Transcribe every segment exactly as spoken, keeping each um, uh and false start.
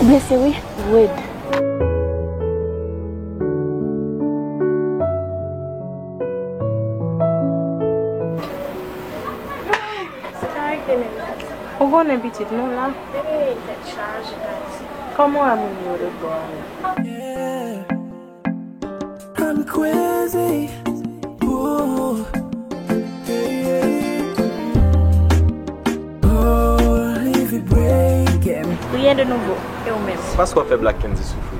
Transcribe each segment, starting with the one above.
Ou blese wi, red. Ou konnen pitit nou la. Kòman w wè moun yo lòt bò a menm? I'm crazy. Ooh. Yeah, yeah. Oh, if it break, yeah. Rien de nouveau. E ou menm? Paske w ap fè Black Kendy soufri.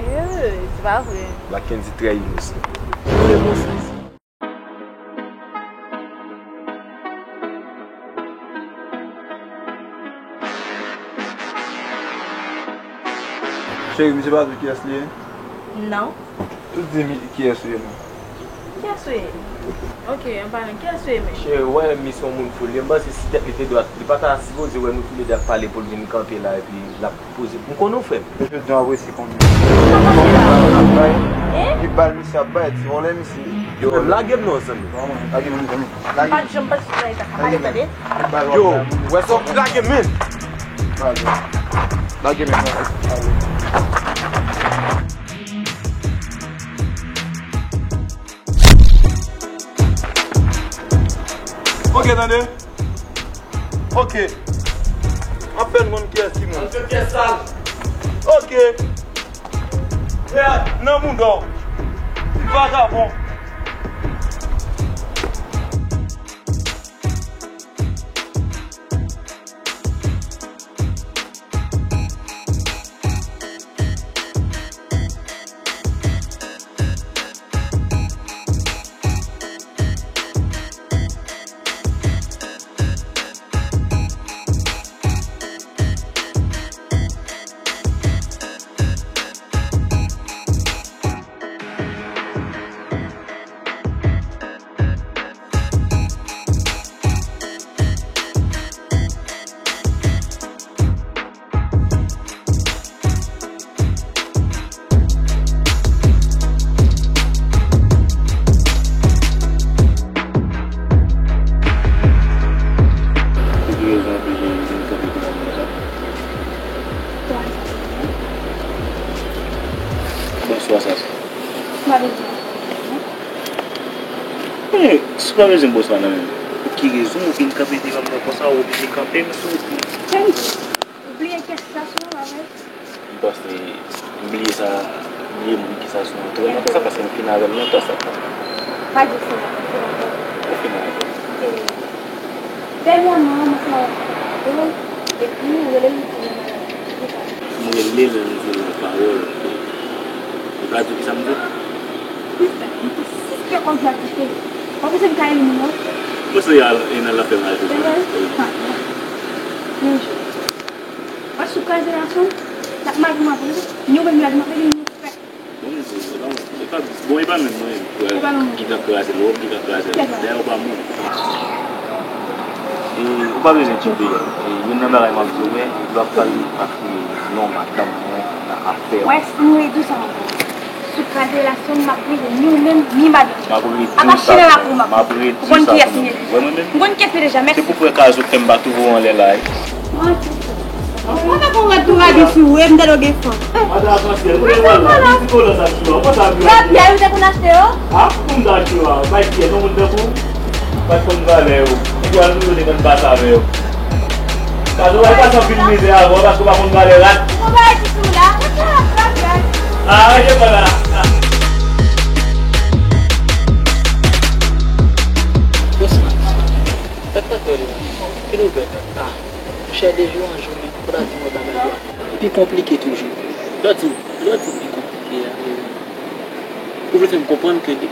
Eh, se pa vre. Black Kendy trè inosan. Ou le bon sans. Cheri, misye pa di w kiyès li ye? Non. Ou di mi, kiyès ou ye non? Kiyès ou ye? Ok, an palan, kiyès ou ye menm? Cheri, w wè misye yon moun fou li ye, m panse si tèt li te dwat, li pa ta sipoze wè nou toulède ap pale pou l vin kanpe la epi l ap poze. M konnen w frè m. Mesye Don ap resi konbyen? Sa pase la? Li bal misye ap bay, ti vòlè misye. Yo, lage m non, zanmi. Lage m, zanmi. Lage m. Pa janm pase sou sa, sa pale, tande. Yo, wè sa w lage men. Lage men. Ok, tande. Ok. Apèn konn kiyès ki moun. Antre pyès sal. Ok. Nan mouda w. Vagabon. Pou ki rezon w oblije vin kanpe devan mwen konsa? Bonswa, Sasa. M pa bezwen. Men, si w pa bezwen bonswa nan men m, pou ki rezon w vin kanpe devan mwen konsa, w oblije kanpe m sou wout mwen? Kenny, ou bliye kiyès ki sa sou ou la, vre? M panse m bliye sa, m bliye moun ki sa sou mwen tou. Mwen konsa paske m fin avè l lontan sa. Pa di sa, m fin avè l. Ou fin avè l? Dènyèman, mwen fè yon kontak avè w, epi ou rele l, li di m, li pa. M rele l, li di m yon pawòl. Ou ka di w kisa m di w? Mwen sispèk yon bagay ki fèt. W ap panse m ka elimine w? Mwen se Enal ap fè mal jwe. Enal? Wi. Pa, pa. Byen jwe. Wè si w kraze relasyon m, l ap mal pou m apre wi. Ni ou menm li mal pou m apre, ni ou frè. Bon, e pa, bon, e pa menm mwen ki pral gentan kraze l, w ap gentan kraze l. Dayè, ou pa moun. E, ou pa bezwen tchonpe. E, youn nan bagay m ap di w, men, ou p ap pral antre non madanm mwen nan afè w. Wè, si m redi w sa ankò. Si w kraze relasyon m, m ap kraze ni ou menm, ni madanm. M ap redi w sa, m ap redi w sa. Ou konn kiyès m ye? Ou wè mwen menm? Ou konn kiyès m ye deja, mèsi. Se pou pran kaz ou fè m pa twouve w anlè la, wi. Mwen pa konn rad tou radi sou ou, e m tande w gen fanm. Madan Atansyèl, kote w al la? Li ti kolon sa sou la, ou pa ta vle. Sa pyès ou te konn achte yo? A, pou m ta achte yo a, bay pyès, yon moun tankou w. Pa t konn valè yo. Ou al nou yo te konn pase avè yo. Kado al pase anpil mizè avè w paske w pa konn valè rad. Ou pa di tou la, ou pa bagay. A, rete pa la. Bonswa. Tèt pa tèt. Ki nouvèl? A. Monchè, de jou an jou, men, fò ta di mwen bagay yo a pi konplike toujou. Lè w di, lè w di pi konplike a, e, ou vle fè m konprann ke de,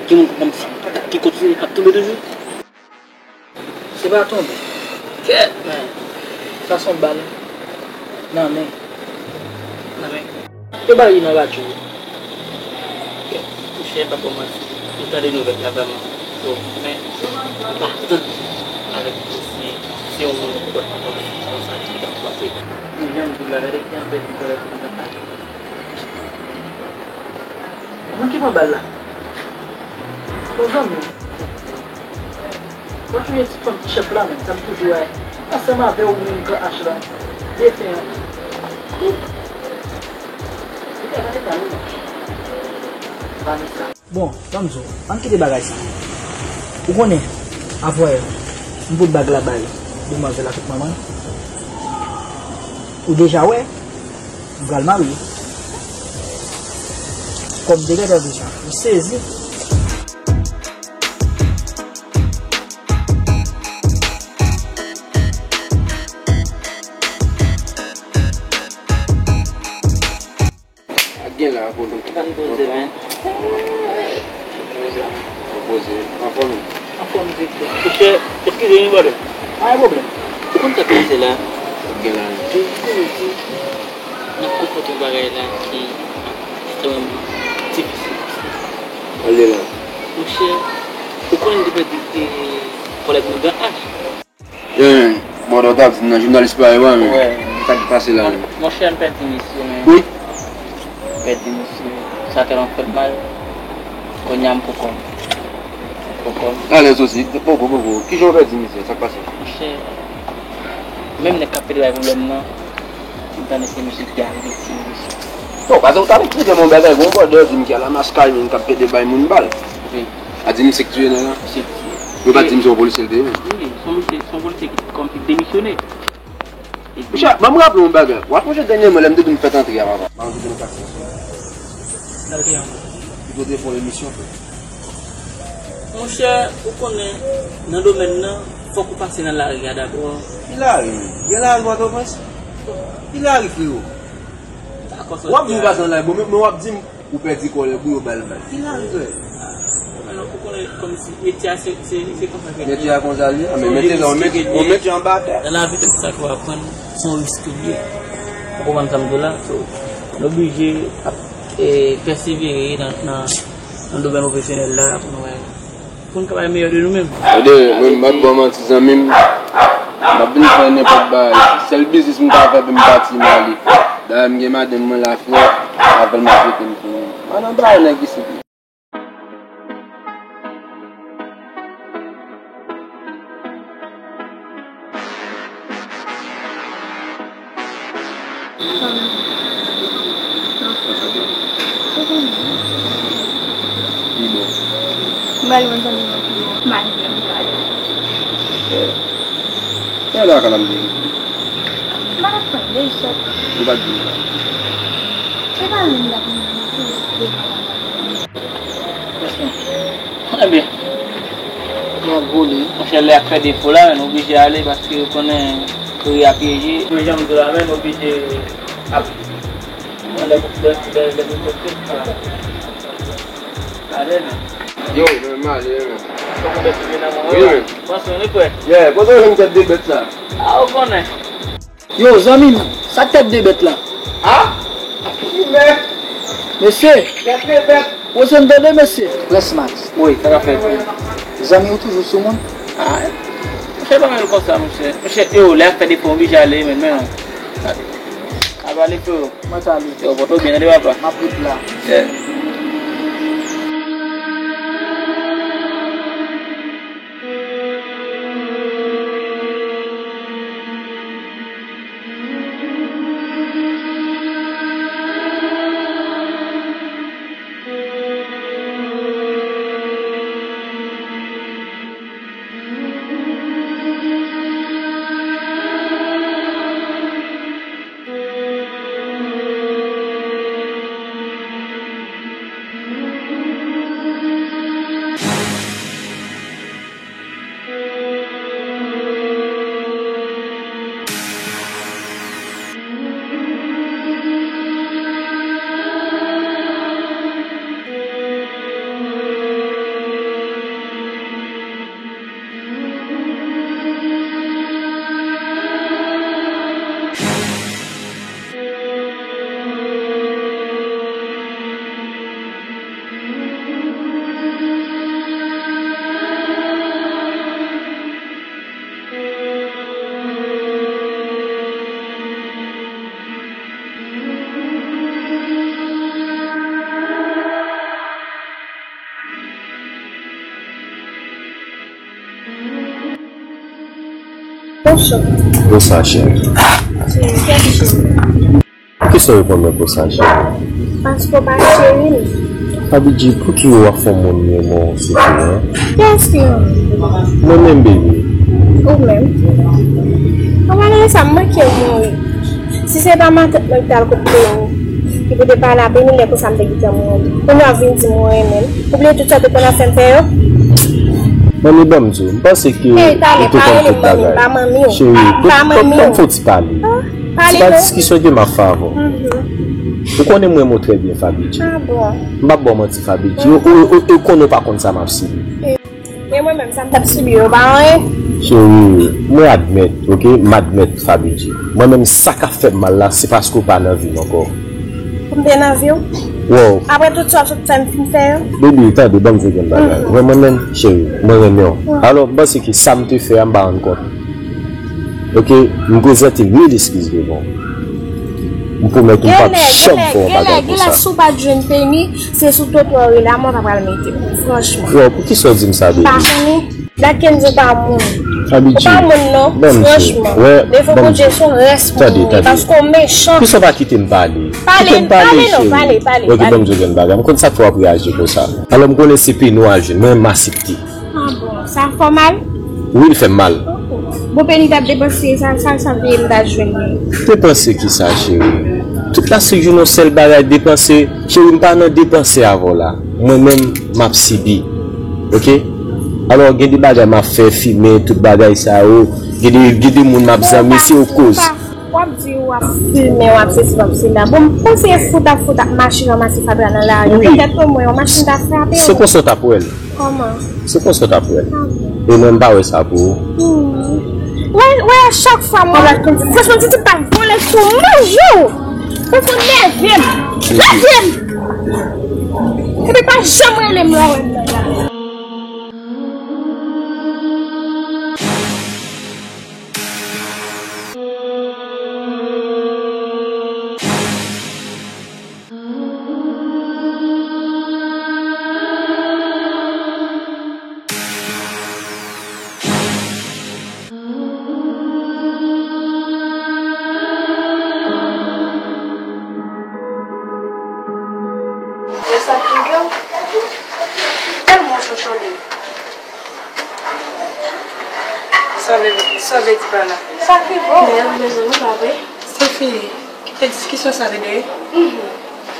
gen moun kòmsi ki kontinye ap tonbe toujou? Se pa tonbe. Kèt, men, sa se yon bal nan men. Nan men. Yo ba li nan radyo. Monchè, m p ap ba w manti. M tande nouvèl la vrèman. Yo, men, m pa tann avèk dosye. Se yon moun ki pot konsa ki t ap frape. Li janm di la, gade ki anpèdi kòlè pou li nan pale. Moun ki pran bal la. Bon, zanmi. Mwen touye ti fanm ti chèf la, men sa m toujou wè. Ansanm avè w menm Gran H la, defen an. Li te nan eta li menm. Vanessa. Bon, ban m di w, ann kite bagay sa. Ou konnen, avanyè m pot bag la bay demwazèl la, tout manman l. Ou deja wè, m pral marye. Kòm de gade deja, m sezi. Ak gen la, bro. Ban m poze, men. Ban m poze. Anfòm. Anfòm, direktè. Monchè, eskize wi, brother. Pa gen pwoblèm. Ou konn sa k pase la? Ak gen la. Jezi, Jezi. N ap konfwonte yon bagay la ki ekstrèmman difisil. Ale la. Monchè, ou konnen n te pèdi, e, kòlèg nou Gran H. Gen, bon, w t ap di m nan jounalis pa yo a, men. Wè. Sa k pase la, men? Monchè, m pèdi misye, men. Wi. M pèdi misye. Sa tèlman fè m mal. Kounye a m poko. Poko. Alèz osi. Poko, poko. Kijan w pèdi misye? Sa k pase? Monchè, menm nèg k ap pede bay pwoblèm nan, m tande se misye ki al viktim misye. Bon, paske w t ap eksplike m yon bagay, gon brother di m ki al a Mascarine k ap pede bay moun bal. Wi. A di m se k tiye nèg la? Se k tiye. Yo pa di m se yon polisye l te ye, non? Wi, se yon polisye, se yon polisye ki kòmsi demisyone. Epi monchè, ban m raple w yon bagay. W ap sonje dènyèman lè m te di w m fèt antre a, papa? Ban m kite nou pase. Gade ki jan. Li pote fè yon emisyon, frè. Monchè, ou konnen, nan domèn nan, fòk ou pase nan lari a dabò. Ki lari? Gen lari Pòtoprens? Ki lari, frero? W ap di m pase nan lari, bon, men, men w ap di m ou pèdi kòlèg ou, yo ba l bal. Ki lari, frè? Alò, ou konnen kòmsi metye a se, se, se konsa ke l ye. Metye a konsa l ye? A, men mete la, ou met, ou met yo anba tè. Nan lavi, tout sa ke w aprann, se yon risk li ye. Ou konprann sa m di w la? So, nou oblije ap, e, pèsevere nan, nan, nan domèn pwofesyonèl la pou nou wè. Pou n ka bay meyè de nou menm. Tande, mwen, m p ap ba w manti, zanmi m. M ap vin fè nenpòt bagay. Sèl biznis m ka fè pou m pati, m ale. Dayè, m gen madanm mwen la, frè. Avè l m ap rete, m fini. Mwen nan bagay nèg isit. Li bon. M pral jwenn zanmi mwen pi bon. M al jwenn, m pral. Eh. Sa la ka la m di. M pa t ap tande l sòt. Ou pa t di m sa. Se pa menm dat mwen pou devan. Ebyen, m ap vole. Monchè, lè ap fè defo la, men nou oblije ale paske ou konnen kouri a pyeje. Men jan m di w la, men nou oblije ap pran lè, lè, lè, lè nou soti. Ale, men. Yo, men, m ale, men. Fòk ou bèt tounen nan mwen. Wi, men. Panse nou prè? Yeah, kote w jwenn tèt de bèt sa? A, ou konnen. Yo, zanmi m, sa k tèt de bèt la? A? Ki bèt? Mesye! Tèt de bèt! Wozen tande, mesye! Prince Max. Wi, sa k ap fèt? Zanmi w toujou sou moun? A, monchè, pa menm konsa, monchè. Monchè, yo, lè ap fè defo, oblije ale, men, men. A pale, frero. Mwen t ale. Yo, pote w byen, tande, papa. M ap ret la. Yeah. Konsa, cheri. Cheri, kèk cheri. Poukisa w reponn mwen konsa, cheri? Paske w pa cheri m. Fabidji, poukisa w ap fè yon moun renmen w sou kou, en? Kiyès ki renmen? Mwen menm, baby. Ou menm? Kòman lè sa m manke mouri? Si se pa matant mwen ki t al kot Cléo, ki pou te pale a Benilè, konsa m te gentan mouri. Kounye a w vin di m ou renmen m. Ou bliye tout sa w te konn ap fè m fè yo? Manmi, ban m di w, m panse ke ou te konn tout bagay. Cheri, ban m fè w ti pale. Se pa diskisyon ke m ap fè avè w. Ou konnen m renmen w trè byen, Fabidji. M p ap ba w manti, Fabidji. Ou, ou, ou, ou konnen w pa konn sa m ap sibi. E mwen menm, sa m t ap sibi yo pa anyen. Cheri, mwen admèt, oke? M admèt, Fabidji. Mwen menm, sa k ap fè m mal la, se paske w pa nan vi m ankò. Pou m te nan vi w? Wow. Apre tout sa w sot fè m fin fè yo? Baby, tande, ban m di w yon bagay. Mwen, mwen menm, cheri, mwen renmen w. Alò, m panse ke sa m te fè a, m pa rann kont. Oke, m prezante mil eskiz devan w. M pwomèt ou m p ap janm fè yon bagay konsa. Genlè, genlè, si w pa t jwenn peni, se sou twotwa w rele a mwen, w ta pral mete m, franchman. Wow, poukisa w di m sa, baby? Pa konnen. Dat Kenzo pa moun. Ou pa moun, non, franchman. Defo Bondye se yon rès pou ou ye, paske w mechan. Poukisa w pa kite m pale? Kite m pale, cheri. Pale, non, pale, pale. Ok, ban m di w yon bagay. M konn sa k fè w ap reyaji konsa. Alò, m konnen se peni w al jwenn. Mwen, m aksepte. Ah bon, sa fè w mal? Wi, l fè m mal. Bon, peni t ap depanse, sa, sa, sa vle m ta jwenn li. Depanse kisa, cheri? Tout la se youn yon sèl bagay, depanse. Cheri, m pa nan depanse avè w la. Mwen menm, m ap sibi. Oke? Alò, gen de bagay m ap fè, fimen, tout bagay sa yo. Gen de, gen de moun m ap zanmi, se yo koz. W ap di w ap fimen, w ap sesi, w ap sela. Bon, m panse fout ap fout ap mache ranmase fatra nan lari. Wi. Petèt omwen yon machin ta frape w. Se konsa w t ap wè l. Kòman? Se konsa w t ap wè l. Ah bon. E mwen, m pa wè sa pou ou. Hmm. Wè, wè, a chak fwa m wè l, franchman, Titi pa vole sou manjou. Franchman, nève m. Nève m. Epi pa janm rele m lè w wè m nan la. E sa k rive w? Tèlman w chonchon li. Sa vle, sa vle di pa la. Sa k rive w? Mèd, mezanmi, pa vre? Sophie, kite diskisyon sa, bebe. Mhm.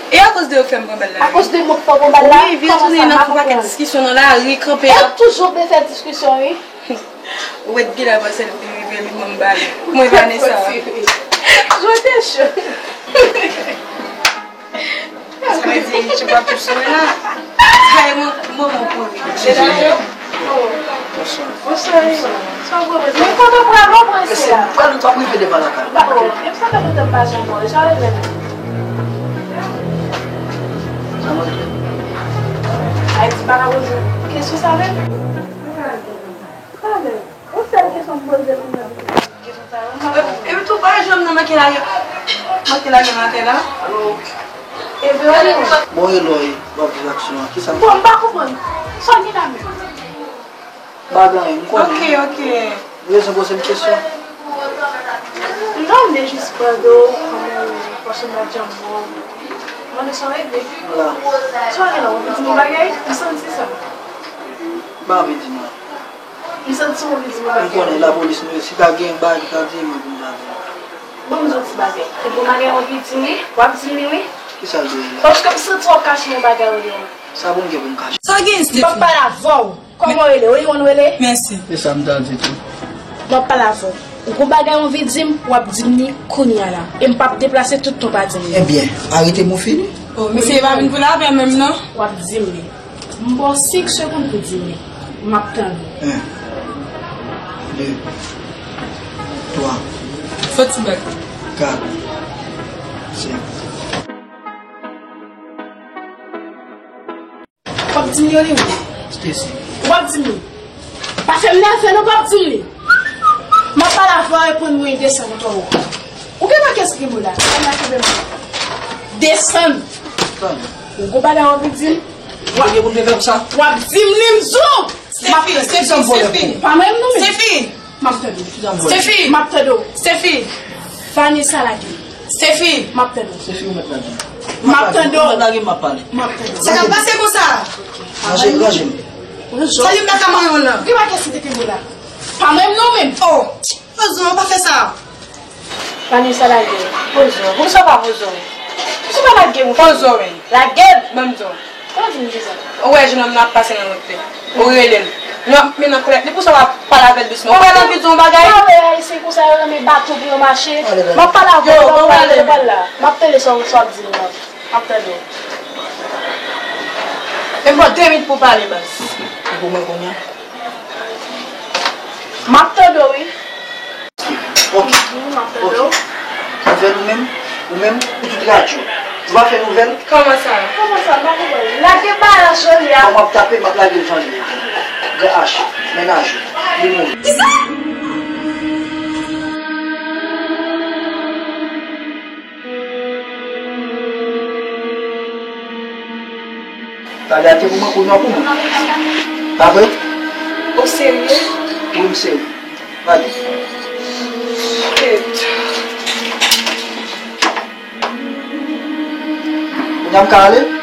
E akoz de yo fè m pran bal la? Akoz de mwen k fè w pran bal la? Wi, vin tounen nan fon pakèt diskisyon nan lari, kanpe a. E toujou vle fè diskisyon, wi. Ou wè depi la Marcel fin rive, li ban m bal. Mwen Vanessa. Jodi cho. Sa vle di, Richard pa tou sou mwen la. Sa e mo-, moman pou li. Bonswa. Bonswa. Bonswa. Mwen kontan pral wè w, prensè. Mwen pral, m ap rive devan lakay. Dakò. E m santi kontan m pa janm wè w. Jan w ye menm? Sa manje? Ayiti pa ka poze kesyon sa menm? Talè. Yon sèl kesyon m poze pou mwen. Epi tou pa janm nan manke lage, manke lage m atè la. E vre wi. Bon, e lò e, w ap di aksyon an, kisa? Bon, m pa konprann. Sa w gen la menm? M pa gen anyen, m konnen. Ok, ok. Rezon poze m kesyon. Non, m te jis mande w kòman w ye, paske m pa t janm wè w. Mande sa w regle. M la. Sa w gen la, w ap di m yon bagay? M santi sa. M pa anvi di non. M santi w anvi di m yon bagay. M konnen lapolis nou ye, si ta gen bagay pou ta di, mwen pou m ta di. Ban m di w ti bagay. Ou gon bagay w anvi di m wi? W ap di m li wi? Kisa l dwe ye? Paske m santi w ap kache yon bagay ou li w. Sa pou m gen pou m kache? Sa gen, Stephen? M ap pale avè w. Kòman w rele? William w rele? Mèsi. Se sa m ta di tou. M ap pale avè w. Ou gon bagay w anvi di m, w ap di m li kounye a la. E m p ap deplase toutan w pa di m li. Ebyen, arete m ou fini. O, mesye pa vin pou lapè menm non. W ap di m li. M ba w senk segonn pou di m li. M ap tann ou. En, de, twa, fò ti bak, kat, senk. W ap di m yo li wi. Stacy. W ap di m li. Pa fè m nève non, w ap di m li. M ap pale avè w, reponn mwen desann ou twò wo. Ou gen mank espri moun la. Sa m la kenbe m. Desann. Tann. Ou gon bagay w anvi di m? W ap, w ap di m li m di w. Sefi, Sefi, Sefi. Pa menm non men. Sefi. M ap tande w. Stefi! M ap tande w. Stefi! Vanessa lage. Stefi! M ap tande w. Stefi, ou mèt lage. M ap tande w. Ou mèt lage, m ap pale. M ap tande w. Sa k ap pase konsa? Ranje, ranje m. Sa li m pa ka manyen w lan. Ki bagay si te kenbe w la? Pa menm non menm. Oh! Poze w, pa fè sa. Vanessa lage. Poze w. Poukisa w pa poze w? Poukisa w pa lage m? Poze w, men. Lage m! Ban m di w. Ou wè jenòm nan ap pase nan wout li. Ou rele l. Nou ap met nan kòlèt li, pou sa w ap pale avè l dousman. Ou wè l anvi di yon bagay? Ou pa wè ayisyen konsa yo renmen baton pou yo mache? M ap pale avè w, m ap pale, m ap pale la. M ap tande sa w, sa w ap di m nan. M ap tande w. Men m ba w de minit pou w pale, baz. Ou pou mwen kounye a? M ap tande w, wi. Ok. Ok. Nouvèl ou menm? Ou menm? Ou tout radyo. Ou pa fè nouvèl? Kòman sa? Kòman sa? M pa konprann. Lage bagay la jan l ye a. Kòman ap tape, m ap lage l jan l ye. Gran H, mennaj ou, li mouri. Kisa? Talè a te pou mwen, kounye a pou mwen. Pa vre? Ou serye? Wi, m serye. Gade. Kèt. Kounye a m ka ale?